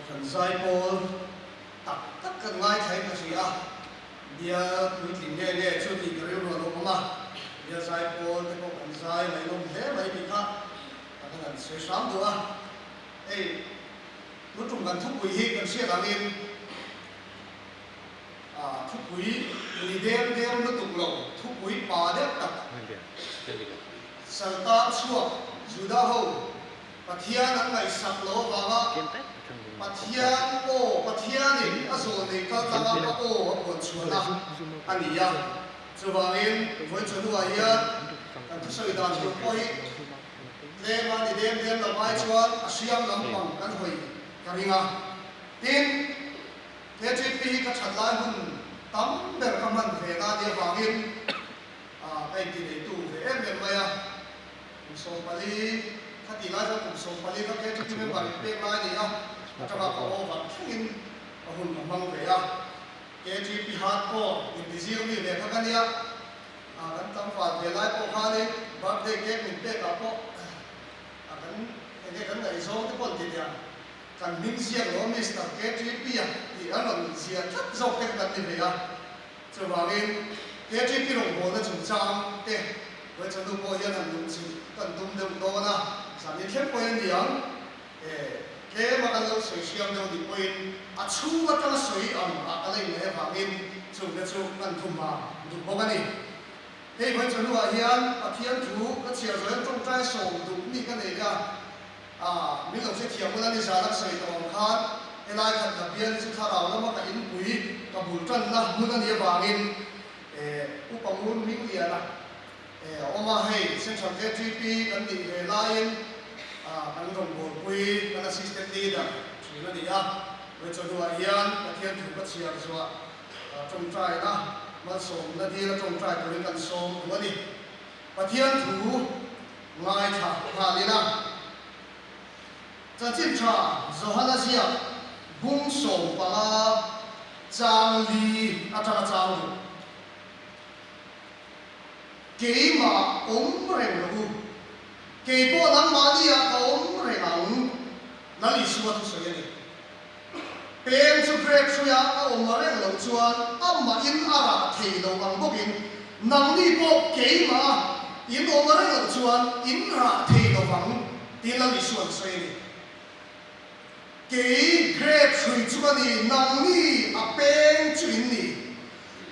Kohhran zaipawl tak tak kan ngaithlain ka hria a, bial puitling nge nge chu tih ka rilru a lo awm a, bial zaipawl te pawh kan zai ngaihnawm hle mai tih kha ka kan han sawi hram duh a. Hei tun tum kan thupui hi kan hriat angin thupui ni deng deng lutuk lo, thupui pa deuh tak Saltan chhuak Juda ho Pathian an ngaihsak lo avanga Pathian aw, Pathianin a zawl nei kal tlanga a aw a puan chhuahna a ni a. Chuvangin vawi chawhnuah hian kan thusawi dan tur pawh hi tlem a ni dem dem lo ai chuan a hriam lampang kan hawi ka ring a. Tin, KTP hi ka that lai hun tam ber ka hman ve na nia vangin ka intineitu ve em em mai a. Kum 14, khatih lai chuan kum 14 kha KTP member in pek lai a ni a, atanga ka over thlengin ka hun ka hmang ve a. KTP hardcore inti zir mi ve kha ka nia, kan tlangval ve lai pawh khanin birthday cake min pek ah pawh kan enge kan ngaihzawng te pawh an ti nia, kan hming ziak lo a Mister KTP a tih an rawn ziah tlat zawk te kha kan ni ve a. Chuvangin, KTP rawngbawlna chungchang te Vawichhanu pawh hian han luh chilh kan tum deuh dawn a, zan in thleng pawhin a ni ang. E, tlema kan lo sawi hriam deuh nih pawhin a chhung atanga sawi ang ah ka la inngei avangin chungte chu kan thu hma duh bawk a ni. Hei Vawichhanu ah hian Pathian thu ka chhiar zawh hian tawngtai sawm duh mi ka nei a, A, min lo hrethiam ula ni zan a sawi tawh ang khan helai khat la bial hi chu thlarau lama ka inpui ka bul tanna hmun a nih avangin eh Upa Ngun Hmingliana eh a awm a, hei Central KTP kan nih ve laiin ah kan rawngbawlpui kan Assistant Leader thin a ni a, Vawichawhnuah hian Pathian thu ka chhiar zuah tawngtaina malsawmna dila tawngtai turin kan sawm duh a ni. Pathian thu Ngaithla nghal ila. Chanchin tha Johana ziak bung 15 chang li atanga chang duh. Keimah awm reng rawh u. Kei pawh nangmahni ah ka awm reng ang. Lal Isua thusawi a ni. Peng chu grape hruia a awm reng loh chuan amahin a rah thei lo ang bawkin nangni pawh keimah in awm reng loh chuan in rah thei lo vang tiin Lal Isua'n sawi a ni. Kei grape hrui chu ka ni, nangni a peng chu in ni.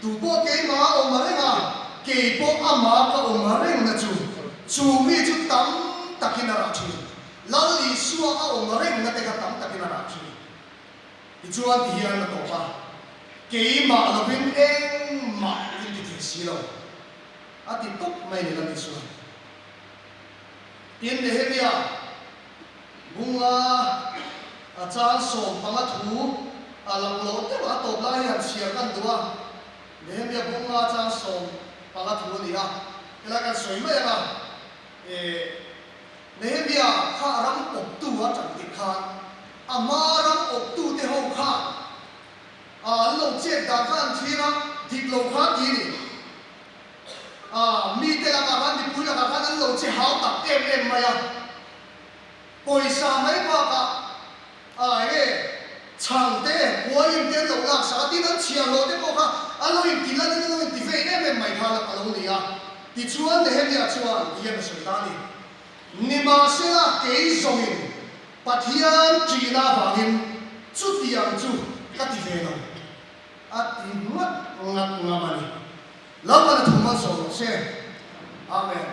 Tu pawh keimah a awm reng a, kei pawh amah ka awm rengna chu, chu mi chu tam takin a rah thin. Lal Isua a awm rengna te kha tam takin a rah thin. Tichuan ti hian a tawp a, Keimah lovin engmah in ti thei si lo, a ti tawp mai ni Lal Isua. Tin, Nehemia bunga a chang 15 thu a lang lo deuh a tawp lai hi han chhiar kan duh a, Nehemia bunga chang 15 thu a ni a, helai kan sawi mai ang a, eh, Nehemia kha ram awptu a ṭan tih khan a hma ram awptute ho khan a an lo chet dan kha an thlir a, dik lo kha ti a ni. A mite lakah khan, mipui lakah khan an lo che hau tak em em mai a. Pawisa mai bakah a enge chhang te, uaiin te an lo laksak a, tin an chhiar loh te pawh kha an lo inti lan in an lo inti vei em em mai kha a lo ni a. Tichuan Nehemia chuan ti hian a sawi ta a ni, Nimahsela kei zawngin Pathian ṭihna avangin chutiang chu ka ti ve lo, a ti ngat ngat ngam a ni. Lalpan a thu malsawm rawh se. Amen.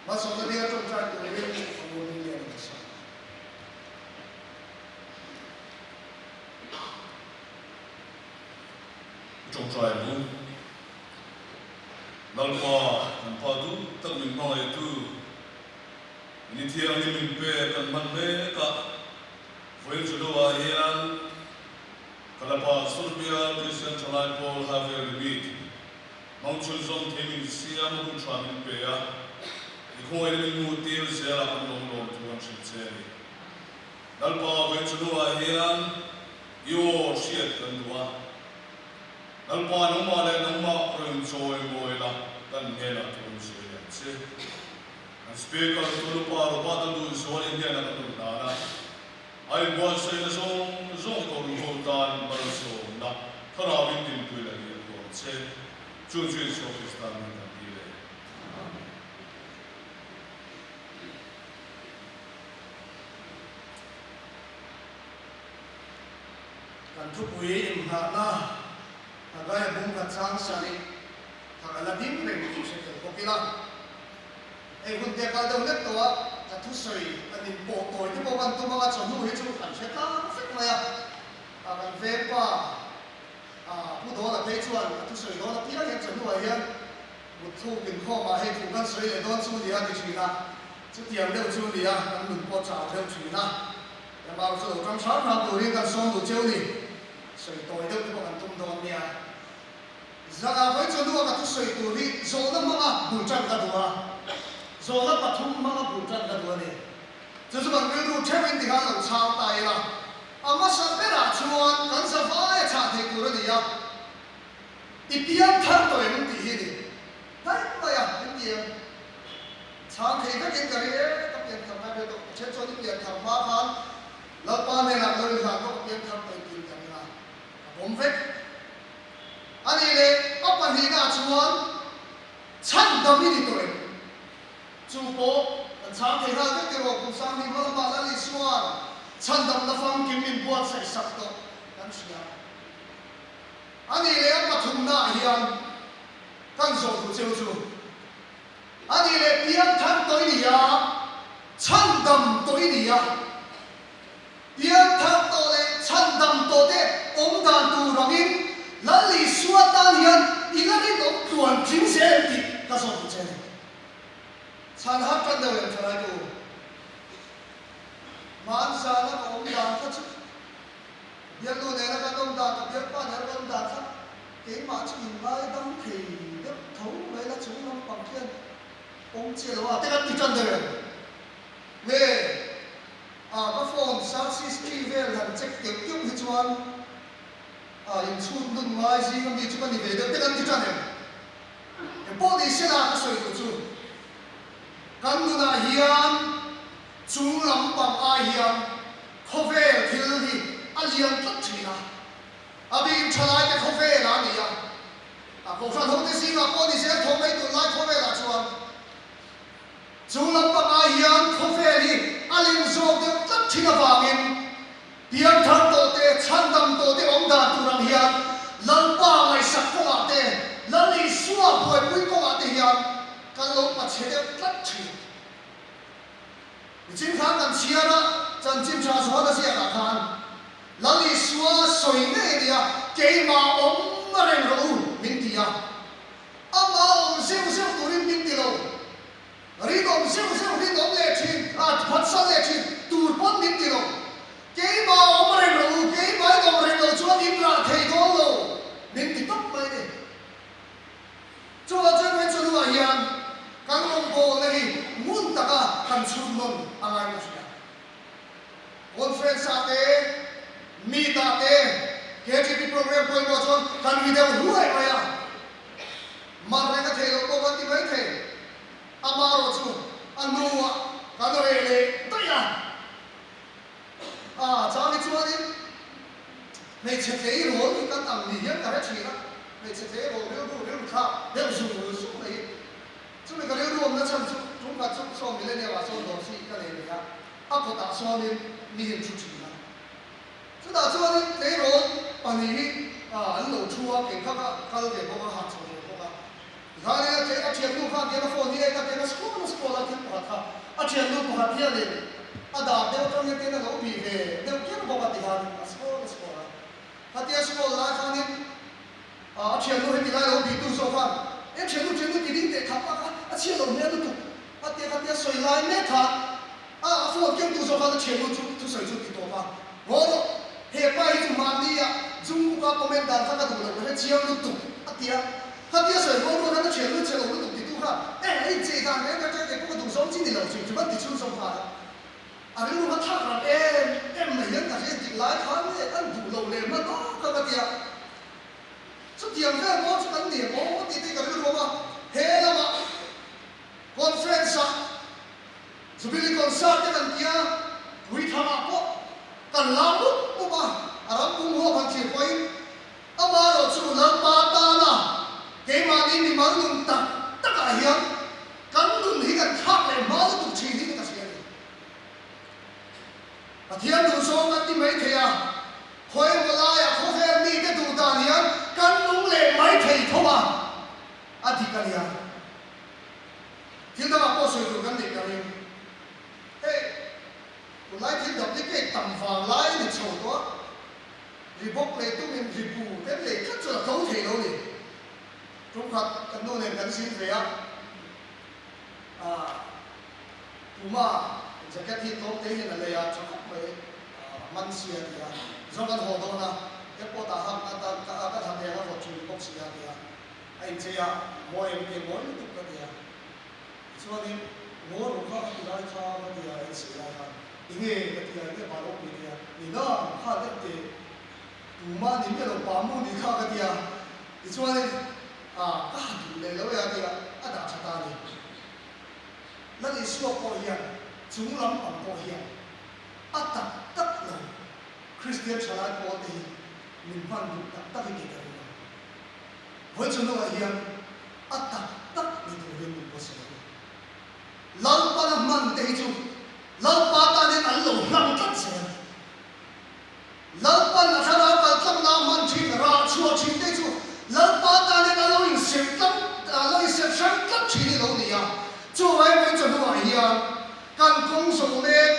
Malsawmna ding a ṭawngṭai turin a ngun lian a hmasa. Ṭawngṭai ang u. Lalpa, kan Pa duh tak min hmangaihtu, ni thianghlim min pek kan hman mek a, vawiin chu hnungah hian Kalapa Surbial Christian Thalai Pawl Highway Remit hmang chhunzawm thei min siam a hun tha min pe a, i khawngaihna min hmuh tir zelah kan lawm lawm thu an hrilh che a ni. Lalpa, vawiin chu hnungah hian i aw hriat kan duh a. Lalpa nangmah leh nangmah rawn chawi mawi la, kan hnenah thu an sawi ang che. Kan Speaker tu lupa Robert a duh zual i hnenah ka duh hnan a, a inbuatsaihna zawng Chu chu Isua Krista hming kan dil e. Amen. Kan thupui inngahna Hagaia bung khat chang sarih thak a la ding reng tih hre tel bawk ila. Hei hun te kal deuh hlek tawh a, ka thusawi kan inpawh tawi te pawh kan tum anga chawhnu hi chu kan hre tlang vek mai a. A kan veng pa a Pu Dawla phei chuan a thusawi dawn apiang hian chawhnuah hian mutthluk inkhawmah hei thu kan sawi leh dawn chu nia ti thin a, chutiang deuh chu nia kan nun pawh chau deuh thin a. Emaw chu lo tang hram hram turin kan sawm duh cheu ni. Sawi tawi deuh te pawh kan tum dawn nia. Zana vawi chawhnuah ka thusawi tur hi zawhna hmanga bul tan ka duh a, zawhna pathum hmanga bul tan ka duh a ni. Chu chu kan rilru theuhin tikhan lo chhang ta ila, a hmasa berah chuan kan zavai a chhah theih tur a ni a, i piang thar tawh em tih hi a ni. Daih mai a, min ti em? Chhang thei vekin ka ring e, ka pian thar ngai ve tawh. Ka then chuan i pian thar hma khan Lalpa hnenah lo inhlan tawh ka pian thar tawh tiin ka ring a, ka pawm vek. A nih leh a pahnihnaah chuan chhandam i ni tawh em? Chu pawh kan chhang thei nghal vek tiraw kum Sanghnih hma lamah Lal Isua'n chhandamna famkim min buatsaih sak tawh kan hria. A nih leh a pathumnaah hian kan zawh duh cheu chu a nih leh piangthar tawh i ni a, chhandam tawh i ni a. Piangthar tawh leh chhandam tawh te awm dan tur angin Lal Isua tan hian i la rinawm tluan tling zel tih ka zawt duh che a ni. Chhan har tan deuh em thalai tu? Hmanzana ka awm dan kha chu bialnu nena kan awm dan, ka bialpa nena kan awm dan kha keimah chu inngaidam thei deuh tho mai la chung lampang khian awm chiah lo a te kan ti tan deuh em? Nge a ka phone search history vel han check keuh keuh hi chuan a inchhut nun ngai zing ami chu ka ni ve deuh te kan ti tan em? Eng pawh ni se la ka sawi duh chu kan nunah hian chung lampang ai hian khawvel thil hi a lian tlat thin a, a bik thalai te khawvel a ni a, a kohhran hote zingah pawh ni zel tho mai tunlai khawvelah chuan Chu lampang ai hian khawvel hi a lem zawk deuh tlat thin avangin piangthar tawh te, chhandam tawh te awm dan tur ang hian Lalpa ngaihsak kawngah te, Lal Isua buaipui kawngah te hian kan lo pachhe deuh tlat thin. Nichin khan kan chhiar a, chanchin tha Johana ziakah khan Lal Isua sawi ngei a nia, Keimah awm reng rawh u min ti a. Amah awm zeuh zeuh turin min ti lo. Rinawm zeuh zeuh rinawm leh thin, a phatsan leh thin tur pawn min ti lo. Keimah awm reng lo u, keimah in awm reng lo chuan in rah thei dawn lo min ti tawp mai ni. Chuvang chuan Renchawnuah hian kan rawngbawlna hi ngun taka kan chhun nawn a ngai ka hria. Conference ah te, meet ah te, KTP program pawimawh chuan kan ri deuh hluai mai a. Mar reng a theih loh pawh kan ti mai thei. Amarawh chu a hnuah kan reh leh daih a. A chang hi chuanin hmeichhe tleirawl hi kan ang ni hian ka hre thin a. Hmeichhe tleirawl rilru rilru thlak deuh zung zung mai hi. Chumi ka rilru awmna chhan chu ṭumkhat chu sawn millennium ah sawn dawr chi ka nei ve a, a kawtah sawnin mi hin ṭhu ṭhin a. Chutah chuanin tleirawl pahnih hi an lo ṭhu a, kei kha ka kal ve bawk a, hahchho ve bawk a. Tikhanin a ṭhe a ṭhiannu khan tiang a phone hi a en a, tiang a scroll a scroll a thil pakhat kha a ṭhiannu pakhat hianin a dar deuh aṭang hian tiang a lo bih ve deuh kher bawk a tikhanin a scroll a scroll a. Khatia scroll lai khanin A thiannu heti lai lo bihtu zawk khan, E thiannu, thiannu ti ding teh khap a kha, a chhiat loh hmel lutuk a tia khatia sawi lai mek kha a a phone kengtu zawk khan a thiannu chu thusawi chu ti tawp a, Haw rawh, he pa hi chu mahni ah Jungkook a comment dan kha ka duh loh ka hre chiang lutuk a tia khatia sawi rual rual khan a thiannu chhe lo lutuk titu kha e hei chei dan reng reng kha kei pawh ka duh zawng chi ni lo hrim hrim an ti chhun zawk nghal a. A rilru kha thlak ran em em mai hian ka hre tik lai khan nge an duh loh leh hman awk kha ka tia. Chutiang vel pawh chu kan ni em aw tih te ka rilru awm a, he lamah conference ah Jubilee concert te kan tia, Puithangah pawh kan lam mup mup a, a ram pum huap han thlir pawhin amaherawhchu Lalpa tana. Keimahni mimal nun tak takah hian kan nun hi kan thlak leh hma lutuk thin hi ka hria a ni. Pathian duhzawng kan ti mai thei a, khawi emaw laiah khawvel mite duh dan hian kan nung leh mai thei tho a, a dik a nia. Thil dangah pawh sawi tur kan neih ka ring. Hei, tunlai thil duplicate tam vang lai a ni chho tawh a, ri bawk lei tumin ri bu te an lei tlat chuan a tlo thei lo ni. Tumkhat kan nu nen kan zin ve a, ah Puma jacket hi tlawm te hian a lei a, tha khawp mai, a man si a ti a, zawng kan haw dawn a, airport ah hak atan ka ka tha thei ang a vawt thin bawk si a ti a, a inchei a, mawi em ti a, mawi lutuk ka ti a. Tichuanin, Ngaw ru kha a ti lai kha ka ti a, en si lai khan, Enge ka ti a, enge pa ropui ti a, Nina kha deuh teh, tumah ni miah lo pa mu ni kha ka ti a. Tichuanin, Ah, ka ha duh leh lo e a ti a, a dah tha ta a ni. Lal Isua pawh hian chung lam pang pawh hian a tak tak lo Kristian thalai pawl te hi min hman duh tak tak hi kei ka ring a. Vawi chu hnuah hian a tak tak ni turin min pawisa lo. Lalpana hman te hi chu Lalpa tan hian an lo hlang tlat zel. Lalpan a thlarau kal tlangna hman thin, rah chhuah thin te chu Lalpa tan hian a lo inserh tlat, a lo inserh hrang tlat thin hi lo ni a. Chuvai vawi chu hnuah hian kan kawng zawh mek,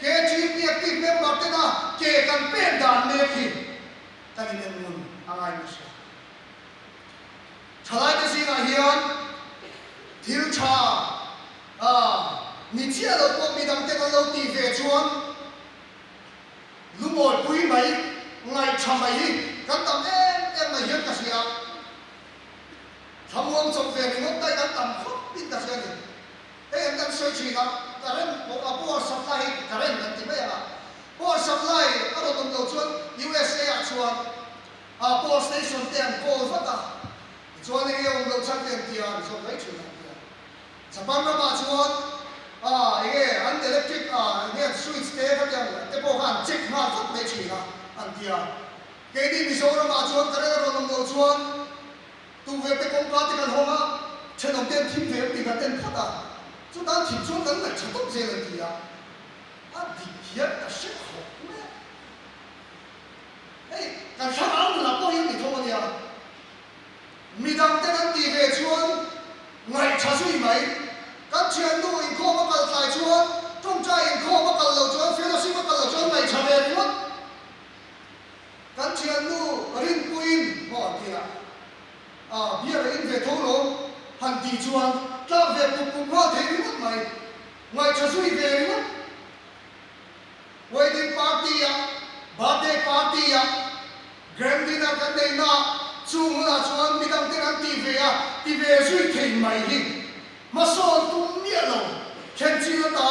KTP active member tena ke kan pen dan mek hi kan inen ngun a ngai nasa. Thalaite zingah hian thil tha a ni chiah lo pawh midangten an lo tih ve chuan lungawipui mai, ngaihtha mai hi kan tam em em mai hian ka hria. Thlamuang chawp ve ringawt daih kan tam khawp in ka hria a ni. Hei an kan sawi thin a, current pawh a power supply hi current an ti mai ang a, power supply a rawn awm loh chuan USA ah chuan a power station te an call vat a, tichuan enge awm loh chhan te an ti a, an zawt mai thin a an ti a. Japan ramah chuan a enge an electric a enge an switch te khatiang te pawh kha an check nghal vat mai thin a an ti a. Keini Mizoramah chuan current a rawn awm loh chuan Tukverh te kawngka te kan hawng a, thenawm te an thim ve ang tih kan en phawt a, chutan thim chuan kan ngaih tha tawp zel an ti a, a dik hian ka hre khawp mai a. Hei kan thlarau nunah pawh hian ni tho a nia, midang te kan tih ve chuan ngaih tha zui mai, kan thiannu inkhawm a kal tlai chuan tawngtai inkhawm a kal loh chuan fellowship a kal loh chuan ngaih tha ve ringawt. Kan thiannu Rinpuiin maw an ti a, a beer a in ve tho lo han tih chuan tlak ve pup pup nghal thei ringawt mai, ngaihṭha zui ve ringawt. Wedding party-ah, birthday party-ah, grand dinner kan neih naah chung hunah chuan midangten an tih ve a, ti ve zui thei mai hi hmasawn tum miah lo. Khen chin ata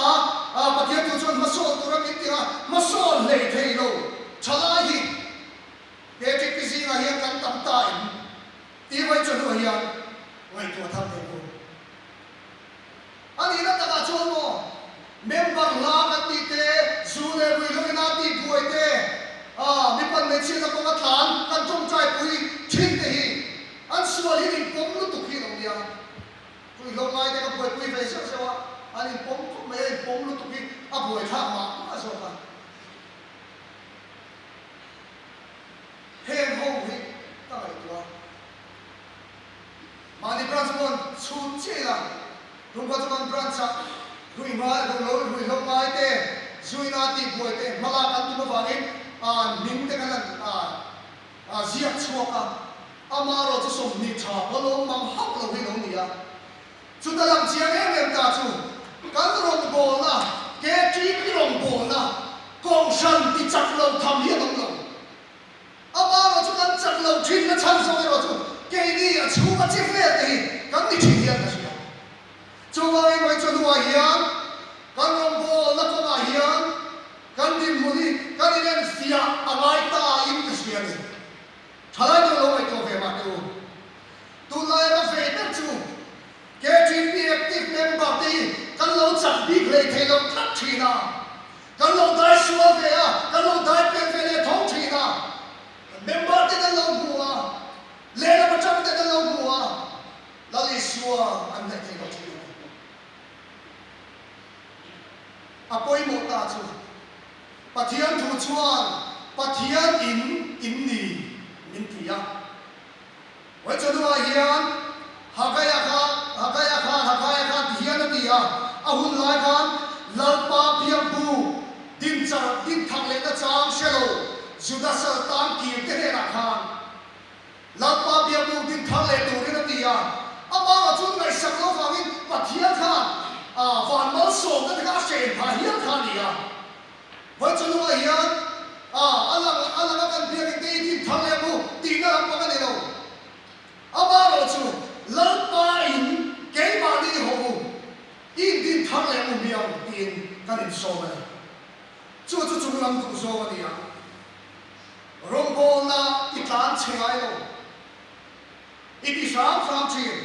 a Pathian thu chuan hmasawn tura min tirh a, hmasawn hlei thei lo thalai hi KTP zingah hian kan tam ta em tih vawi chu hnuah hian ngaihtuah thar teh u. A nihna takah chuan maw member hla kan tih te, zu leh ruihhlo ina tih buai te, mipan hmeichhiatna kawnga tlan kan tawngtai pui thin te hi an sual hi min pawm lutuk hi lo nia. Ruihhlo ngaite ka buaipui ve zeuh zeuh a, an inpawm khawp mai a, inpawm lutuk hi a buaithlak mah mah zawk a. Heng ho hi ka ngaihtuah a, mahni branch pawh an chhut chiah ila, tumkhat chu kan branch ah ruihhma ruihhlo ruihhlo ngaite zuina tihbuai te hmalak an tum avangin an hming te khan an A ziak chhuak a, amarawh chu 20 tha pawlawm mang hauh lo hi lo ni a. Chuta lang chiang em em ta chu kan rawngbawlna, KTP rawngbawlna, Kohhran ti chak lo tham hi an awm lo. Amarawh chu kan chak lo thin na chhan zawk erawh chu keini a chhung a che vel te hi kan ni thin hian ka hria. Chuvangin vawi chu hnuah hian kan rawngbawlna kawngah hian Kan dinhmun hi kan inenfiah a ngai ta in ka hria a ni. Thalai deuh lo ngaihtuah ve mah teh u. Tunlaia ka vei ber chu KTP active member te hi kan lo chak bik hlei thei lo tlat thin a. Kan lo dai sual ve a, kan lo dai pel ve leh tho thin a. Kan member te kan lo hmu a, lehlam atang te kan lo hmu a. Pathian thu chuan Pathian in in ni min ti a. Vawichawhnuah hian Hagaia kha Hagaia khan Hagaia khan ti hian a ti a, a hun lai khan Lalpa biakbu din char din thak lehna chang hre lo Juda sal tan kir te hnenah khan Lalpa biakbu din thar leh turin a ti a. Amah chu ngaihsak lo vangin Pathian khan van malsawmna te kha a hren phah hial kha a ni a. Vawichawhnuah hian a lang a langa kan biakin te i din thar leh ang u tihna lampang a ni lo. Amaherawh chu Lalpa in keimahni i hawh u, i indin thar leh ang u miang tiin kan insawm a ni. Chu chu chunglam duh zawng a ni a, rawngbawlna i tlan chhe ngai lo. I ti hram hram thin.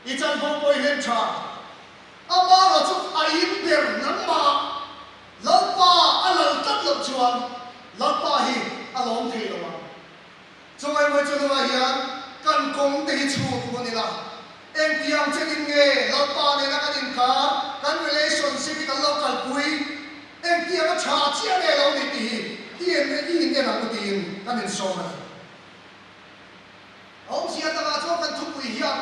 I chanvo pawh i hlen tha. Amaherawh chu a in ber nangmah Lalpa a lal tlat loh chuan Lalpa hi a lawm thei lo ang. Chungai mai chu nungah hian kan kawng te hi chhut hun ila, engtiang chenin nge Lalpa nena kan inkar, kan relationship hi kan lo kalpui, engtiang a tha chiah nge lo ni tih hi i en i in en ang u tiin kan insawm a ni. A awmzia takah chuan kan thupui hian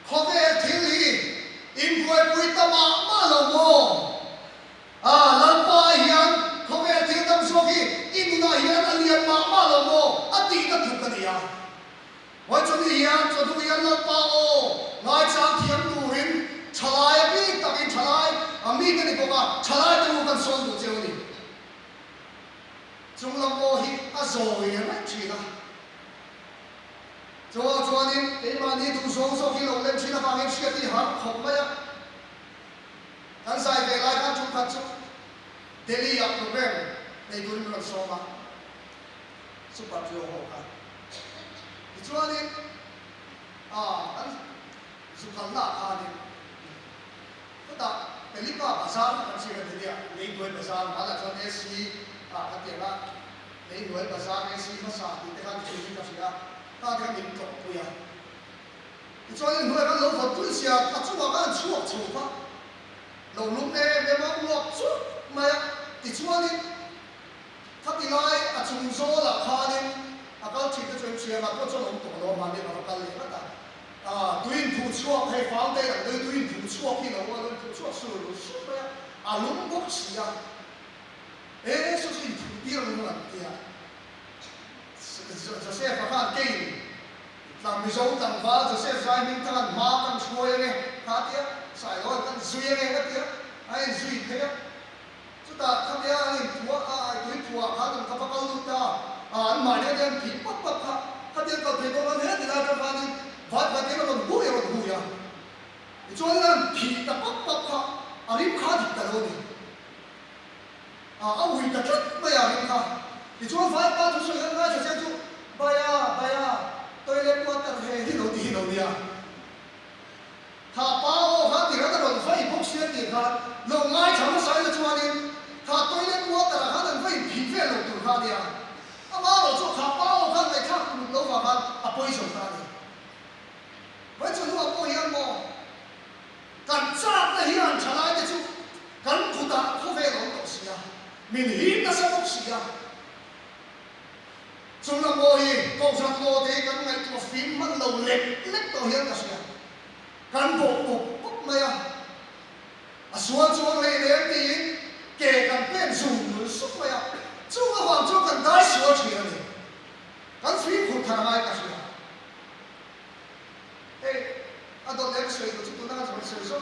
Khawvel thil hi inbuaipui ta mah mah lo maw? A, Lalpa hian khawvel thil tam zawk hi i nunah hian a lian mah mah lo maw? A tihna tluk a ni a. Hawi chawhnu hian chawhnu hian Lalpa aw ngaichang thiam turin thalai a bik takin thalai a mite ni bawk a, thalai te u kan sawn duh cheu a ni. Chunglam aw hi a zawi reng thin a. Chuvang chuanin keimahni duh zawng zawk hi lo lem thin avangin hriat hi har khawp mai a. Kan zai ve lai khan ṭhumkhat chu Delhi ah program nei turin min rawn sawm a, Super Trio ho kha. Tichuanin ah kan zukhalna ah khanin chutah Pelika Bazar kha kan hriat a Delhi ah Leihnuai Bazar hmanah chuan AC ah ka tiang a. Leihnuai Bazar AC hmasa tih te khan thil hi ka hria a, ta te kha min tlawhpui a. Tichuan in hnuai khan lo vawt tui sia, a chungah khan an chhuak chho kha lo lum em em a, uap chuk mai a. Tichuanin khati lai a chung zawlah khanin a kal thin te chu in hria a, pawh chuan a awm tawh lo a, mahni a va kal leh vat a. Tui inphuh chhuak hei fountain ang deuhin tui inphuh chhuak hi lo a lo inphuh chhuak sur sur mai a, a lum bawk si a. He saw chu inphuh tir ang an ti a. Joseph-a khan keiin tlang Mizo tlangval Joseph zai hming thang an hma kan hruai ange kha a ti a, Sailoa kan zui ange ka ti a, a inzui phei a. Chutah khatia an inphuah a, tui phuah khan an ka va kal lut ta a, an mahni a an phih pap pap kha, khatia kal thei dawn an he ti lai atang khanin vat vatin a rawn hui a rawn hui a. Tichuan an phih ta pap pap kha, a rim kha a dik ta lo a ni. A ui ta tlat mai a ring kha. Tichuan vaipa thusawi han ngaithla chiang chu Baya, baya, toilet water he hi lo ti hi lo nia. Kha pa aw kha ti ran a rawn vai bawk sia tih khan lo ngaithla hmasa ila chuanin kha toilet water ah khan an va inphih vel lo tur kha a nia. Amaherawh chu kha pa aw khan ngaihthlak uluk lo vang khan a poison ta a ni. Vawichawhnuah pawh hian maw Kan chakna hian thalaite chu kan kutah khawvel a awm tawh si a, min him nasa bawk si a. Chunglam aw hi Kohhran aw te hi kan ngaihtuah fim hman lo lek lek tawh hian ka hria. Kan bawh pawp pawp mai a, a sual chuang hlei lem tiin ke kan pen zung sup mai a, chung avang chuan kan dai sual thin a ni. Kan fimkhur thar a ngai ka hria. Hei, a dawt leh ka sawi duh chu tuna ka rawn sawi zawk.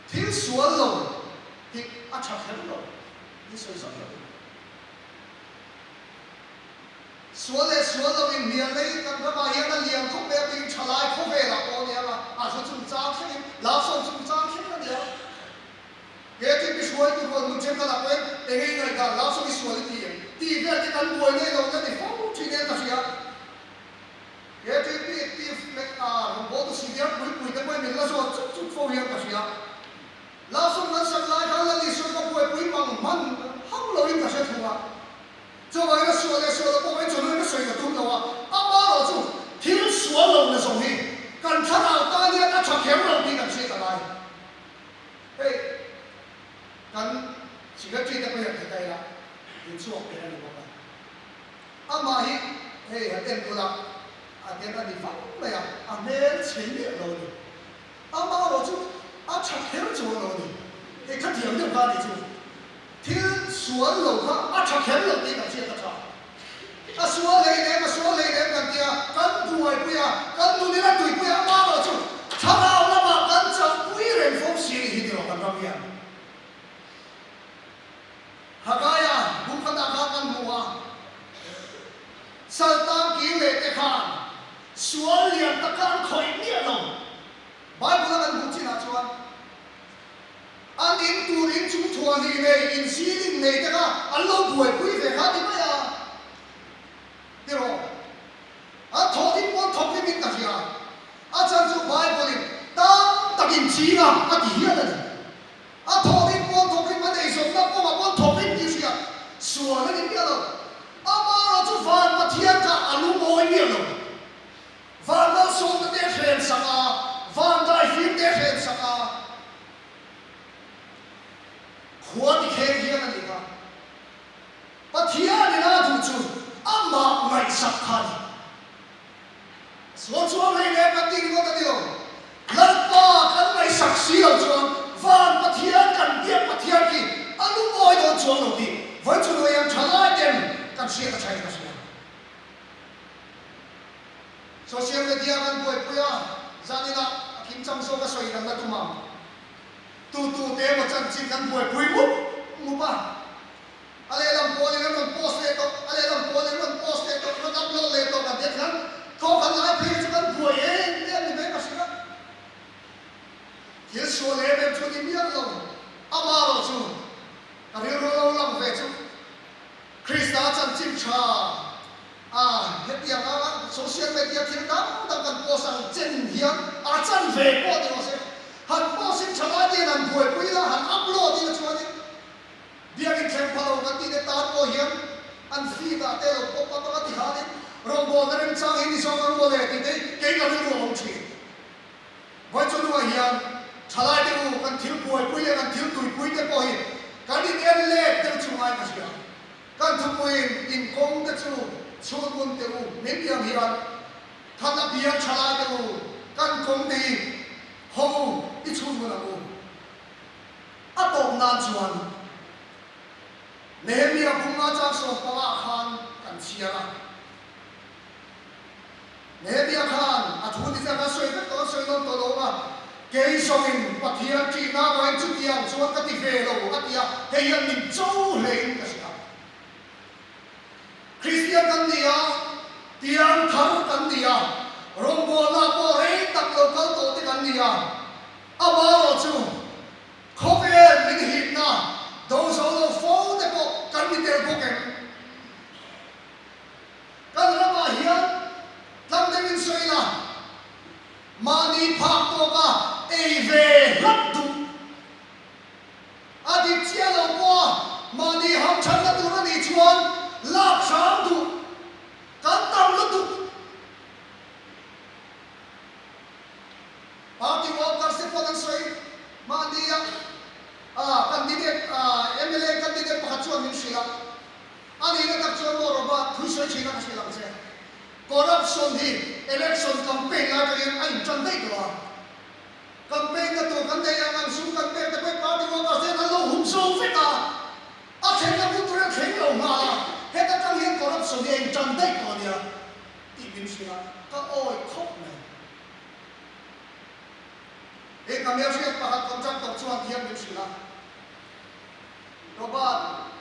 Thil sual lo hi a tha kher lo in sawi zawk lo. Sual leh sual lo in hnial nei kan ramah hian a lian khawp mai a tiin thalai khawvelah pawh a ni ang a, a hla chungchang thlengin, love song chungchang thleng a ni ang. KTP hruaitu rual hmun thenkhat ah pawhin eng nge i ngaihdan love song i sual i ti em? Tih vel te kan buai nei lo na ni fo thin em ka hria. KTP active leh a rawngbawltu senior pui pui te pawhin min la zawt chuk chuk fo hian ka hria. Love song kan sak lai khan Lal Isua ka buaipui mang hman hauh loin ka hre thung a. Chuvangin a sual leh sual lo pawh mai chawlui ka sawi ka tum lo a, amaherawh chu thil sual lo na zawng hi kan thlarau tan hian a tha kher lo tih kan hriat a ngai. Hei kan. Secretary te pawh hian thei ta ila in chhuak ber a ni bawk a. Amah hi hei han en ula a den a ni vang mai a, a hmel chhe miah lo a ni. Amah erawh chu a tha kher chuang lo a ni. Hei kha thiam deuh kha a nih chu. Thil sual lo kha a tha kher lo tih kan hriat a tha. A sual hlei nem, a sual hlei nem kan ti a, kan buaipui a, kan nun ila tuipui a, amah erawh chu thlarau lamah kan chakpui reng fo si a nih hi tiraw kan ram hian. Hagaia bukhatah khan kan hmu a, Saltang kir leh te khan sual lian tak kha an khawih miah lo. Bible a kan hmuh chinah chuan an in tur in chung thuah hnih nei, in ceiling nei te kha an lo buaipui ve kha ti mai a, tiraw? An thawh ding pawn thawk hlim in ka hria. A chan chu Bible in tam takin ching a a ti hial a ni. A thawhrim pawn thawkrim a nei zawmna kawngah pawn thawkrim tih hria sual a ni miah lo. Amaherawh chu van Pathian kha a lungawi miah lo. Van malsawmna te a hren sak a, van daifim te a hren sak a. Khua ti kheng hian a nih kha. Pathianin a duh chu amah ngaihsak kha a ni. Sual chuan rei leh kan tih ringawt a ni lo. Lalpa kan ngaihsak si lo chuan van Pathian kan biak Pathian khi a lungawi dawn chuang lo tih vawi chu nuai ang tha lai ten kan hriat a thain ka hria. Social media kan buaipui a, zaninah a kimchang zawk a sawi dang la tum ang. Tu tu te emaw chanchin kan buaipui mup mup a. A lehlam pawlin an rawn post leh tawh, a lehlam pawlin an rawn post leh tawh, rawn upload leh tawh kan tia khian thaw kan lai phei hi chu kan buai em em ni mai ka hria. Thil sual em em chu ni miah lo, amaherawh chu ka rilru lo lang ve chu Krista chanchin tha a hetiang a social media thil dang dang kan post ang chen hian a chan ve pawh ni rawh se, han post in tha lai te hian han buaipui ila, han upload ila chuanin Biakin thleng pha lo kan tihte tan pawh hian an feed ah te lo pop up anga ti khanin rawngbawlna remchang hi ni zawk ang maw le tih te hi kei ka rilru a awm thin. Vawi chu hnuah hian thalai te u kan thil buaipui leh kan thil tuipui te pawh hi kan in en let deuh chu ngai ka hria. Kan thupuiin in kawng te chu chhunhmun te u min ti ang hian khan a bial thalai te u kan kawng te hi ho i chhunhmun ang u. A tawp nan chuan Nehemia bunga chang 15 khan kan chhiar a. Nehemia khan a thu ni chang a sawi vek tawh a sawi nawn tawh lo a, Kei zawngin Pathian ṭihna avangin chutiang chuan ka ti ve lo a ti a, hei hian min cho hlein ka hria. Kristian kan ni a, tiang thar kan ni a, rawngbawlna pawh rei tak lo kal tawh te kan ni a, Amaherawh chu, khawvel min hipna do zo lo fo te pawh kan ni tel bawk em? Kan ramah hian tlang deuhin sawi ila, mahni phak tawka ei ve hlap duh a dik chiah lo pawha mahni hamthanna tur a nih chuan lak hram duh kan tam lutuk. Party workers te pawh an sawi mahni a candidate mla candidate pakhat chuan min hrilh a, a nihna tak chuan maw Robert thu sawi thin a ka hrilh ang che. Corruption hi election campaign lai atangin a intan daih tawh a, campaign na tur kan nei ang ang sum kan pek te pawhin party workers te hian an lo hum zo vek a, a thlenna hun tur hian thleng lo nghal a, heta tang hian corruption hi a intan daih tawh a nia tih min hrilh a, ka awi khawp mai. Hei ka hmelhriat pakhat contractor chuan thiam min hrilh a, Robert,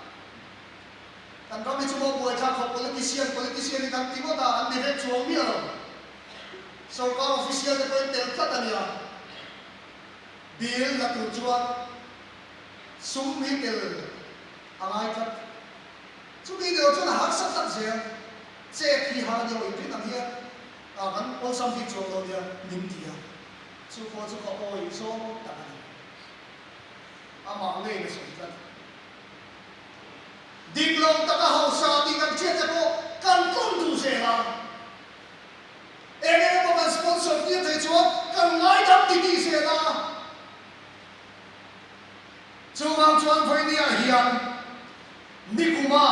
kan ram hi chu maw buaithlak khawp politician, politician hi kan ti ngawt a, an ni vek chuang miah lo. Sorkar official te pawhin tel tlat a nia. Bill la tur chuan sum hi tel a ngai tlat. Chumi ni lo chuan a harsa tlat zel. Chet hi har a nia, inrin ang hian. A kan awlsam bik chuang lo nia min ti a, chu pawh chu ka awih zawng tak a ni. Amah ngeiin a sawi tlat. Dik lo taka hausa tih kan hriat te pawh kan tawn duh zel a, eng eng emaw kan sponsor tir thei chuan kan ngaidam ti tih zel a, chu. Chuvang chuan vawinia hian nikuma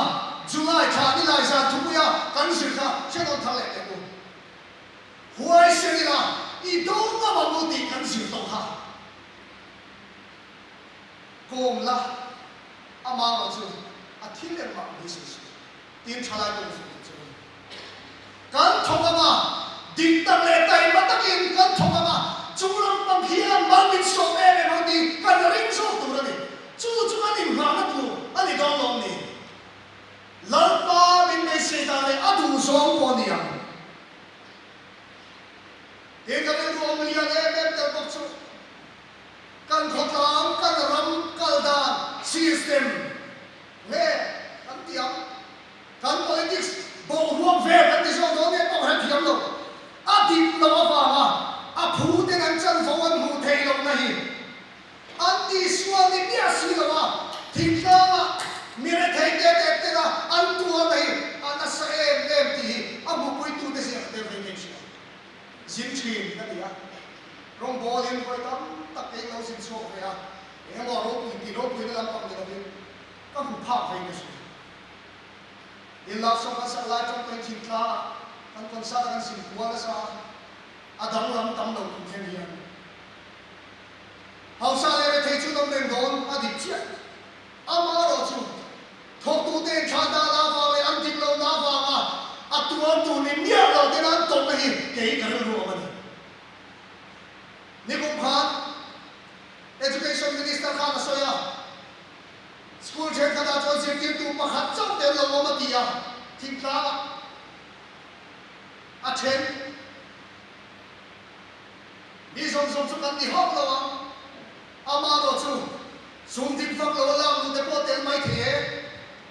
July thla nilai zan thupuia kan zir kha hre nawn thar leh teh u. Huaisen ila i do ngam ang u tih kan zir tawh kha. Kawm la, amah erawh chu a thil engmah beisei suh. Tin thalai pawh fuh duh chu a ni. Kan thawk ang a, dik tak leh taima takin kan thawk ang a, chung lampang hian mal min sawm em em ang tih kan ring zawk tur a ni. Chu chu kan inghahna tur a ni dawn lawm ni? Lalpa min beisei dan leh a duh zawng pawh a ni ang. Tin ka rilru awm lian em em tel bawk chu. Kan khawtlang, kan ram kal dan system nge kan ti ang? Kan politics boruak vel kan ti zawk dawn nge pawh ka hrethiam lo. A dik loh avanga a phu ten an chanvo an hmuh theih lohna hi an tihsual ni miah si lo a, thingtlanga mi rethei te te tena an tuarna hi a nasa em em tih hi a hmupuitute zia ka tel ve ngei hria. Zin thin ka ni a, rawngbawlin vawi tam tak kei lo zin chhuak ve a, eng emaw ropui tih ropuina lampang ni lovin ka hmu phak ve in ka hria. In love song kan sak lai tang pawhin thingtlangah kan concert a kan zin kual nasa a, a danglam tam lo tum thleng hian hausa leh rethei chu dawm reng dawn a dik chiah. Amaherawh chu thawktute in thla dah na avang leh an dik lohna avanga a tuar tur ni miah lo tena an tawpna hi kei ka rilru awm a ni. Nikum khan Education Minister khan a sawi a, school thenkhatah chuan zirtirtu pakhat chauh tel lo awm a ti a, thingtlangah a then. Mi zawng zawng chu kan ni hauh lo ang. Amaherawh chu sum dik vak lo a lak luh te pawh tel mai thei e.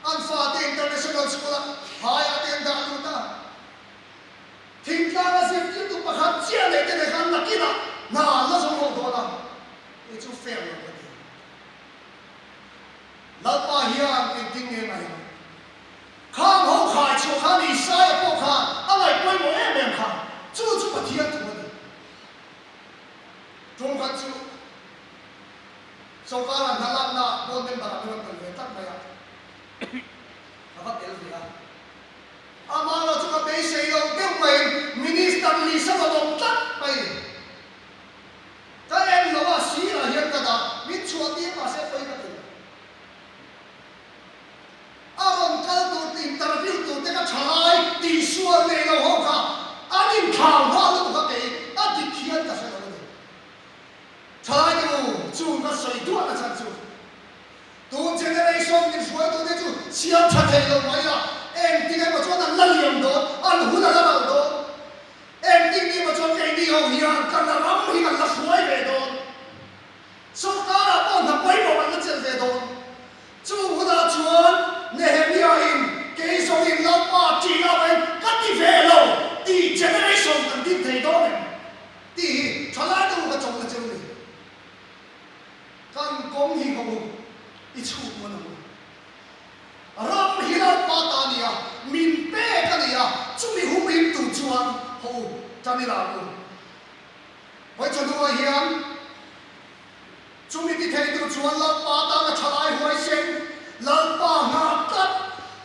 An fate international school-ah phaiah te an dah lut a. Thingtlanga zirtirtu pakhat chiah neih te nei khan nakinah hna an la zawng ho dawn a, kei chu fair lo ka ti. Lalpa hian engtin nge ngaih ang? Khang ho khai chhuah khan Isaia pawh khan a ngaih pawimawh em em kha, chu chu Pathian thu a ni. Ṭawngkhat chu sawrkara hna lakna board member ah min rawn tel ve tlat mai a, ka va tel ve a. Amah chu ka beisei lo deuh maiin Minister Lisa rawn awm tlat mai. Ka en lo a, sirah hian ka dah, min chhuah tir mahse pawi ka ti lo. A rawn kal tur tih interview tur te ka tha lai tihsual nei lo ho kha an inthlau nghal lutuk a kei a dik hian ka hre lo a ni. Thalai te u chung ka sawi duah na chhan chu tun generation min hruaitu te chu siam tha thei lo mai a, engtin emaw chuan an la liam dawn, an hun a la ral dawn, engtin emaw chuan keini ho hian kan ram hi kan la hruai ve dawn. Sawrkarah pawh hna pawimawh an la chelh ve dawn. Chung hunah chuan Nehemia-in kei zawngin Lalpa ṭih lavain ka ti ve lo tih generation kan din thei dawn em tih hi ṭhalai deuh ka chawlhna cheu ni. Kan kawng hi ho i chhut mawn ang u. Ram hi Lalpa ta a ni a, min pek a ni a, chumi humhim tur chuan ho ṭan i la ang u. Vawi chawhnuah hian chumi ti thei tur chuan Lalpa tana thalai huaisen, Lalpa nghak tlat,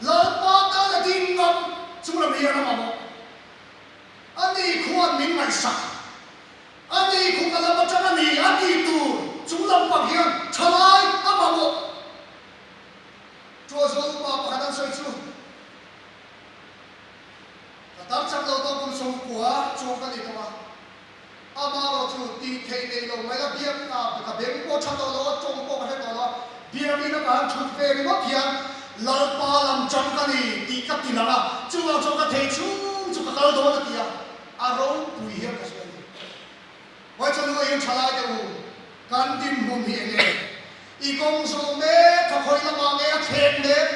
Lalpa tana ding ngam chung lam hian a mamawh. A ni khuan min ngaihsak, a ni khu ka lam atang a ni a ti tur chung lampang hian thalai a mamawh. Tuahzawl upa pakhat an sawi chu. Ka tar chak lo tawh kum 90 chuang ka ni tawh a, amaherawh chu tih theih nei lo mai la, biak ka beng pawh tha tawh lo a, tawng pawh ka hre tawh lo a, biakin a ka han thut ve ringawt hian Lalpa lam chang ka ni tih ka ti lang a, chuvang chuan ka thei chhung chu ka kal dawn a ti a, a ropui hian ka hria a ni. Vawichawhnu hian thalai te u, kan dinhmun hi eng nge? I kawng zawh mek kha khawi lamah nge a thlek mek,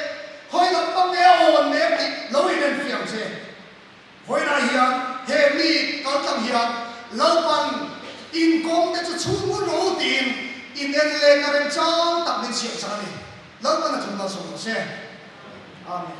khawi lam pang nge a awn mek tih lo inenfiam che. Vawiinah hian he mi kaltlang hian Lalpan inkawng te chu chhung ngun rawh u tiin inen lehna remchang tak min siam sak a ni. Lalpan a thum malsawm rawh se. Amen.